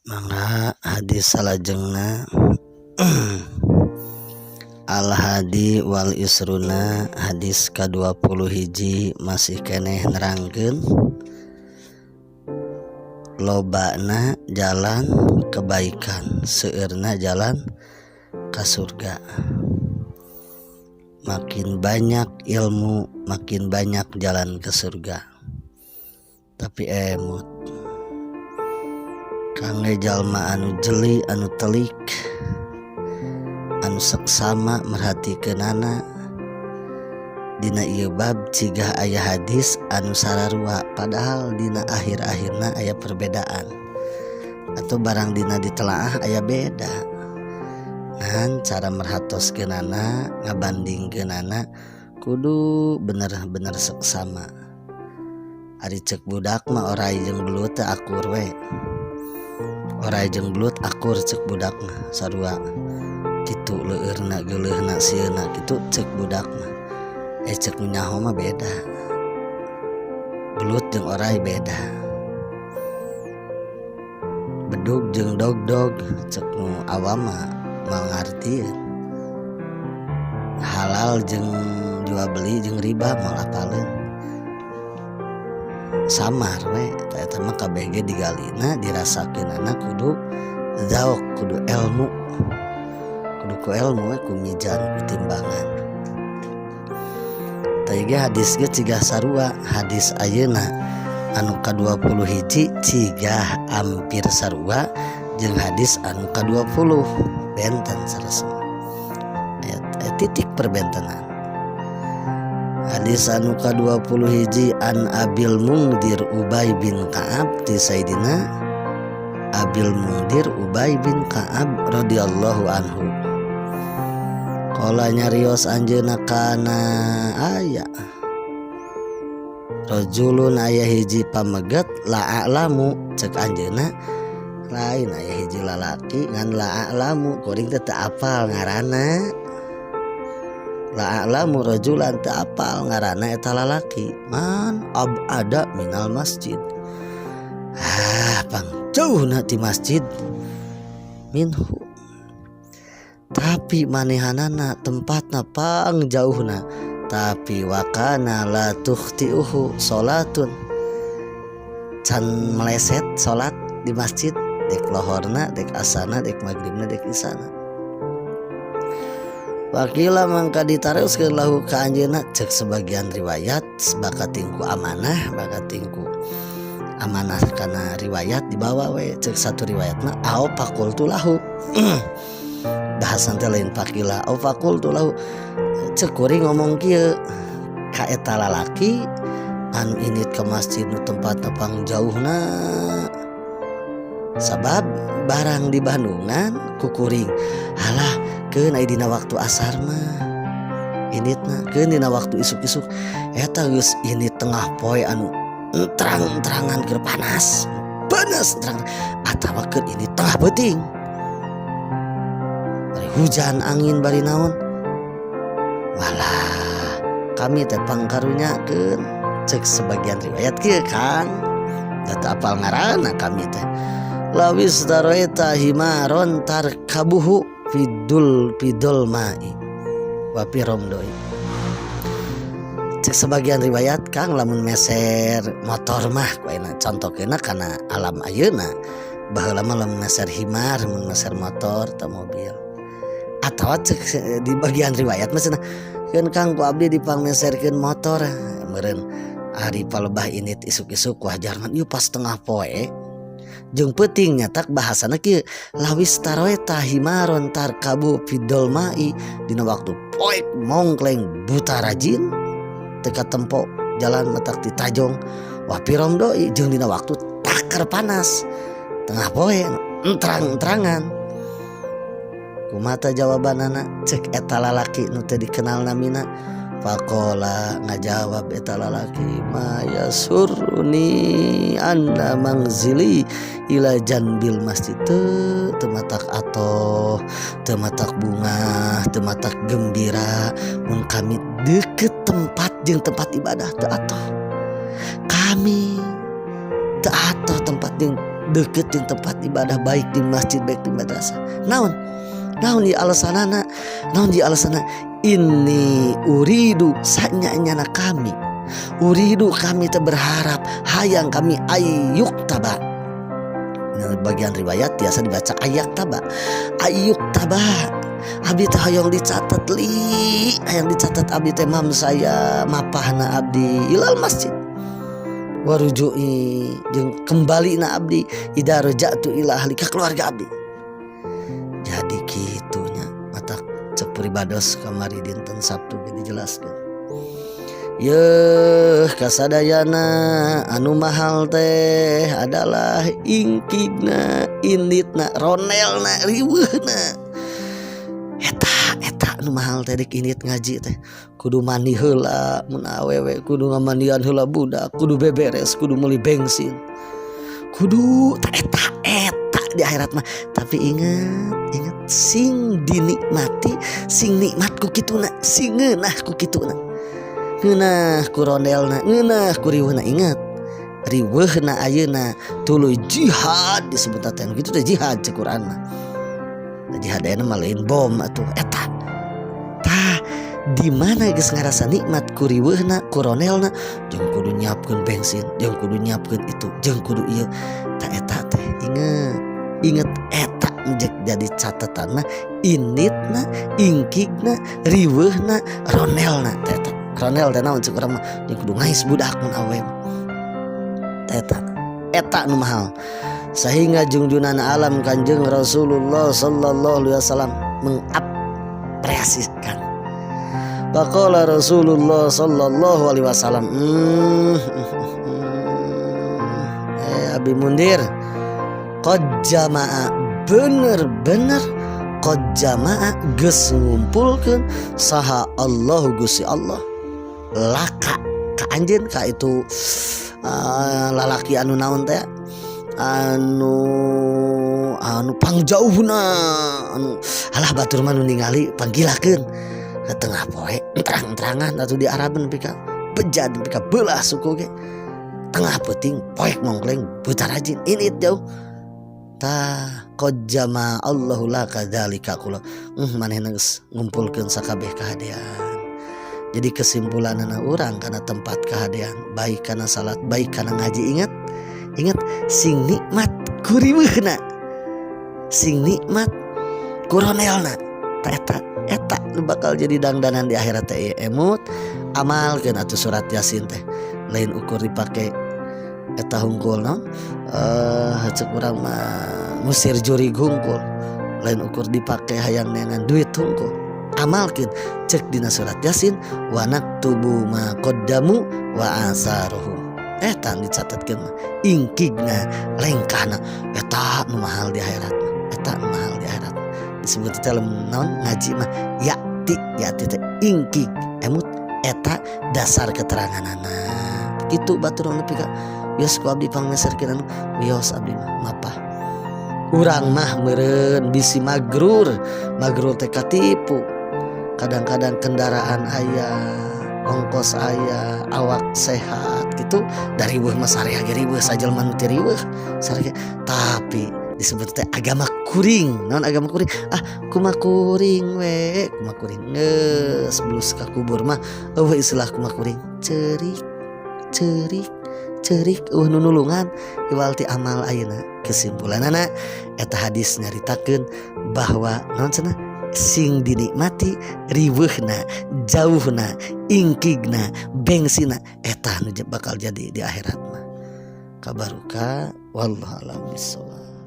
Mangga hadis salajengna. Al hadi wal isruna, hadis ka-21, masih keneh nerangkeun lobana jalan kebaikan, seueurna jalan ka surga. Makin banyak ilmu, makin banyak jalan ke surga. Tapi emut kangge jalma anu jeli, anu telik, anu seksama merhatikeunana dina ieu bab, cigah aya hadis anu sararua, padahal dina akhir-akhirna aya perbedaan atau barang dina ditelaah aya beda. Ngan cara merhatoskeunana, ngabandingkeunana kudu bener-bener seksama. Ari cek budak mah, oray jeung belut teh akur we. Oray jeung belut akur cek budak mah, sarua kitu leueurna, geuleuhna, sieuna, kitu cek budak mah. Eh, cek nu nyaho mah beda. Belut jeung oray beda, bedug jeung dog-dog cek nu awam mah mangartieun. Halal jeung jual beli jeung riba moal apaleun, samar we. Eta eta mah kabeh ge digalina, dirasakeunana kudu zauk, kudu ilmu, kudu ku ilmu we, ku mizan, ku timbangan. Tah, ge hadis ge cigah sarua. Hadis ayeuna anu ka-21 cigah hampir sarua jeung hadis anu ka-20, benten saresna, aya titik perbentenan. Hadis anu ka-21, an Abil Mungdir Ubay bin Ka'ab, ti Sayyidina Abil Mungdir Ubay bin Ka'ab radhiyallahu anhu. Qala, nyarios anjeunna, kana aya rajulun, aya hiji pameget, la a'lamu, cek anjeunna, lain aya hiji lalaki, ngan la a'lamu, kuring teh teu apal ngaranna. La a'lamu rajulan, teu apal ngaranna eta lalaki, man ab'ada minal masjid, ah, pang jauhna ti masjid, minhu, tapi manehanana tempatna pang jauhna, tapi wakana la tukhtiuhu salatun, can meleset salat di masjid, dek lohorna, dek asana, dek maghribna, dek isana. Faqila, mangka ditareuskeun, lahu ka anjeunna, cek sebagian riwayat, bakating ku amanah, bakating ku amanah kana riwayat dibawa we. Cek satu riwayat mah au faqultu lahu, bahasan teh lain faqila, au faqultu lahu, cek kuring ngomong kieu ka eta lalaki anu indit ke masjid nu tempatna pang jauhna, sabab barang di Bandungan ku kuring, halah keun aya dina waktu asar mah inditna, keun dina waktu isuk-isuk. Eta geus ini tengah poe anu terang-terangan keur panas panas terang, atawa keur ini tengah peuting, bari hujan angin, bari naon. Walah, kami teh pangkarunyakeun, cek sebagian riwayat kieu, Kang, da teu apal ngaranna kami teh, lawis taroeta himaron tarkabuhu fidul fidul mai wa fi romdoi. Cek sebagian riwayat, Kang, lamun meser motor mah ku ayeuna contohkeunna kana alam ayeuna, baheula mah lamun meser himar, mun meser motor atau mobil, atawa cek di bagian riwayat mah cenah, keun Kang, ku abdi dipangmeserkeun motor meureun ari palebah indit isuk-isuk, wajar mah ieu pas tengah poe jeung peuting. Nyatak bahasana kieu, lawis taroeta himaron tarkabu fidol mai, dina waktu poek mongkleng buta rajin teu katempo jalan matak ditajong, wa doi, jeung dina waktu takar panas tengah poe entrang-entrangan. Kumaha jawabanana? Cek eta lalaki nu teu dikenal namina. Faqala, ngajawab eta lalaki, ma yasurruni anna mangzili ila janbil masjid. Teu teu matak atoh, teu matak bunga, teu matak gembira mun kami deket tempat jeung tempat ibadah. Teu atoh kami, teu atoh tempat jeung Deket jeung tempat ibadah, baik di masjid, baik di madrasah. Naon? Naon di alasanana? Naon di alasanana? Inni uridu, sanya-nyana kami. Uridu, kami teh berharap, hayang kami, ayyuktaba. Nah, bagian riwayat biasa dibaca ayaktaba. Ayyuktaba. Abdi teh hayang dicatat li, hayang dicatat abdi teh mamsaya, mapahna abdi ilal masjid. Waruju'i, jeung kembali na abdi, idza raja'tu ila ahli, ka keluarga abdi. Jadi kitunya matak cek pribados kamari dinten Sabtu ge dijelaskeun. Yeuh, kasadayana anu mahal teh adalah ingkigna, inditna, ronelna, riweuhna. Eta eta anu mahal teh. Dek indit ngaji teh kudu mandi heula, mun awewe kudu ngamandian heula budak, kudu beberes, kudu meuli bensin. Kudu ta eta eta di akhirat mah. Tapi ingat, ingat, sing dinikmati, sing nikmat ku kituna, sing ngeunah ku kituna. Ngeunah ku rondelna, ngeunah ku riweuhna. Ingat, riweuhna ayeuna tuluy jihad disebut teh, kitu teh jihad cek Quran mah. Jihad ayeuna mah lain bom atuh eta. Tah, di mana geus ngarasa nikmat ku riweuhna, ku rondelna, jeung kudu nyiapkeun bensin, jeung kudu nyiapkeun itu, jeung kudu ieu. Tah, eta teh inget, inget, eta jadi catatan mah inditna, ingkigna, riweuhna, rondelna teh eta. Rondel teh naon cek urang mah? Jeung kudu ngais budak mun awewe mah. Eta eta nu mahal. Sehingga junjunan alam Kanjeng Rasulullah sallallahu alaihi wasallam mengapresiasikan. Faqala Rasulullah sallallahu alaihi wasallam, Abi Mundir, qad jama'a, bener-bener qad jama'a, geus ngumpulkeun saha Allah, Gusti Allah, laka, ka anjeun, ka itu lalaki anu naon teh, anu anu pangjauhna, anu alah batur mah nu ningali panggilakeun ke tengah poe, terang-terangan atuh di Arab nepi ka beja, nepi ka beulah suku ge, tengah peuting, poek mongkleng, buta rajin ini jauh. Tah, qad jama Allahu laka dzalika kula, manehna geus ngumpulkeun sakabeh kahadean. Jadi kesimpulanana, urang kana tempat kahadean, baik kana salat, baik kana ngaji, ingat, ingat, sing nikmat ku riweuhna, sing nikmat ku rondelna. Tah, eta eta nu bakal jadi dangdanan di akhirat teh. Emut, amalkeun atuh surat Yasin teh. Lain ukur dipake eta hungkul, naon, cek urang mah ngusir jurig hungkul, lain ukur dipake hayang neangan duit hungkul. Amalkeun cek dina surat Yasin, wa naktubu ma qaddamu wa asaruhum. Eta dicatatkeun mah ingkigna, lengkahna, eta nu mahal di akhirat mah. Eta nu mahal di akhirat mah disebut teh naon, ngaji mah yati, yati teh ingkig. Emut, eta dasar keteranganana kitu. Batur nepi ka wios ku abdi pangmeserkeun anu wios, abdi mah mapah. Urang mah meureun bisi magrur, magrur teh katipu. Kadang-kadang kendaraan aya, ongkos aya, awak sehat gitu, dari riweuh mah sarea ge riweuh, sajelma nu teu riweuh sarea, tapi disebut teh agama kuring. Naon agama kuring? Ah, kumaha kuring we, kumaha kuring, geus bulus ka kubur mah euweuh istilah kumaha kuring. Ceurik, ceurik, ceurik, euweuh nu nulungan iwal ti amal ayeuna. Kesimpulanana, eta hadis nyaritakeun bahwa naon cenah, sing dinikmati riweuhna, jauhna, ingkigna, bengsina, eta nu bakal jadi di akhirat mah kabaruka. Wallahu a'lam bissawab.